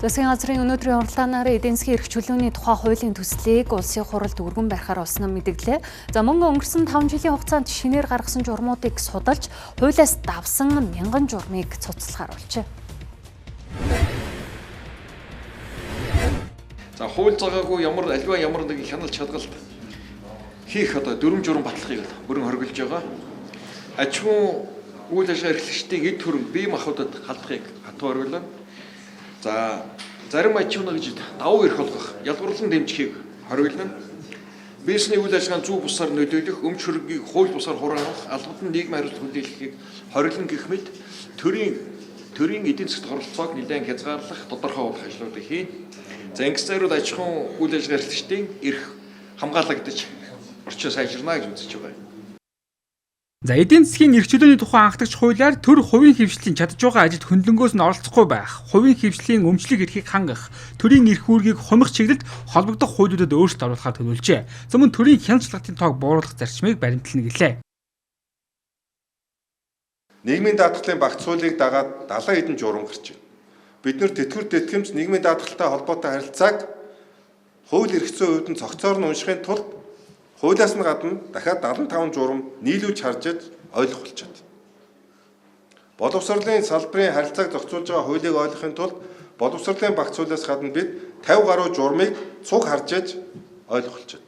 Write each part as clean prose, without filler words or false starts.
Засгийн газрын өнөөдрийн уралдаанаар эдийн засгийн эрх чөлөөний тухай хуулийн төслийг улсын хуралд өргөн барихаар болсон нь мэдгдлээ. За мөн өнгөрсөн 5 жилийн хугацаанд шинээр гаргасан журмуудыг судалж, хуулиас давсан мянган журмыг цуцлахаар болжээ. За хууль заагаагүй ямар аливаа ямар нэгэн хяналт шалгалт хийх одоо дүрм журам батлахыг бүрэн хоригдож байгаа. Аж ахуйн үйл ажиллагаа эрхлэгчдийн эд хөрөнгө бие махбодод халдахыг хатуу хориглоно. За зарим аж ахуйн нэгжид давуу эрх олгох, ялгуурлан дэмжихийг хориглоно. Бизнесийн үйл ажиллагаанд зүй бусаар нөлөөлөх, өмч хөрөнгийг хууль бусаар хураах, албадан нийгмийн хариуцлага хүлээлгэхийг хориглоно гэх мэт төрийн эдийн засгт оролцоог нэлээн хязгаарлах, тодорхой болох ажлуудыг хийнэ. За ингэс зайрууд аж ахуйн үйл ажиллагаа эрхлэгчдийн эрх хамгаалагдаж орчин сайжирна гэж үзэж байгаа юм. За эдийн засгийн эрх чөлөөний тухай анхдагч хуулиар төр хувийн хэвшлийн чадж байгаа ажилд хөндлөнгөөс нь оролцохгүй байх, хувийн хэвшлийн өмчлөг эрхийг хангах, төрийн эрх үүргийг хумих чиглэлд холбогдох хуулиудад өөрчлөлт оруулахаар төлөвлөжээ. За мөн төрийн хяналт шалгалтын тоог бууруулах зарчмыг баримтлана гэлээ. Нийгмийн даатгалын багц хуулийг дагаад 70 хэдэн журам гарч байна. Бид нэр тэтгэвэр тэтгэмж нийгмийн даатгалтай холбоотой харилцааг хууль эрх зүйн хувьд нь цогцоор нь уншихын тулд хуулиас нь гадна дахиад 75 журам нийлүүлж харж ойлгох болчиход. Боловсролын салбарын харилцааг зохицуулж байгаа хуулийг ойлгохын тулд боловсролын багц хуулиас гадна бид 50 гаруй журмыг цуг харж ойлгох болчиход.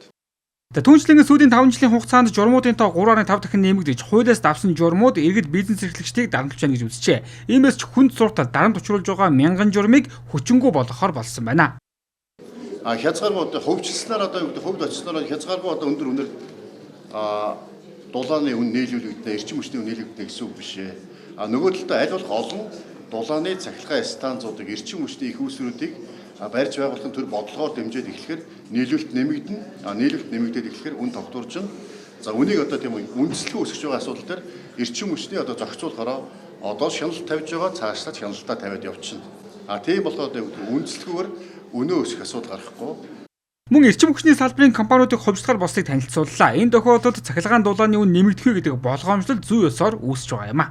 За түүнчлэн сүүлийн 5 жилийн хугацаанд журмуудын тоо 3.5 дахин нэмэгдэж, хуулиас давсан журмууд иргэд бизнес эрхлэгчдийг дарамтлж байна гэж үзжээ. Иймээс ч хүнд зууртал дарамт учруулж байгаа мянган журмыг хүчингү болгохоор болсон байна. А хязгааргүй одоо хувьчилснаар одоо юу гэдэг хувьд очсноор хязгааргүй одоо өндөр үнээр дулааны үн нийлүүлэгдэнэ, эрчим хүчний үн нийлүүлэгдэнэ гэсэн үг биш ээ. А нөгөө талдаа аль болох олон дулааны цахилгаан станцуудыг, эрчим хүчний их үүсвэрүүдийг барьж байгуулахын төр бодлогоор дэмжиж эхлэхээр нийлүүлэлт нэмэгдэнэ. А нийлүүлэлт нэмэгдээд эхлэхээр үн тогтворжино. За үнийг одоо тийм үндэслэхүү өсөж байгаа асуудал дээр эрчим хүчний одоо зохицуулахаараа одоо шаналт тавьж байгаа, цаашлаад шаналтаа тавиад явчихна. А тийм болохоор одоо юу гэдэг үндэслэхүүгээр өнөө өсөх асуудал гарахгүй. Мөн эрчим хүчний салбарын компаниудыг хувьчлахаар болсныг танилцууллаа. Энэ тохиолдолд цахилгаан дулааны үн нэмэгдэхгүй гэдэг болгоомжлол зүй ёсоор үүсэж байгаа юм а.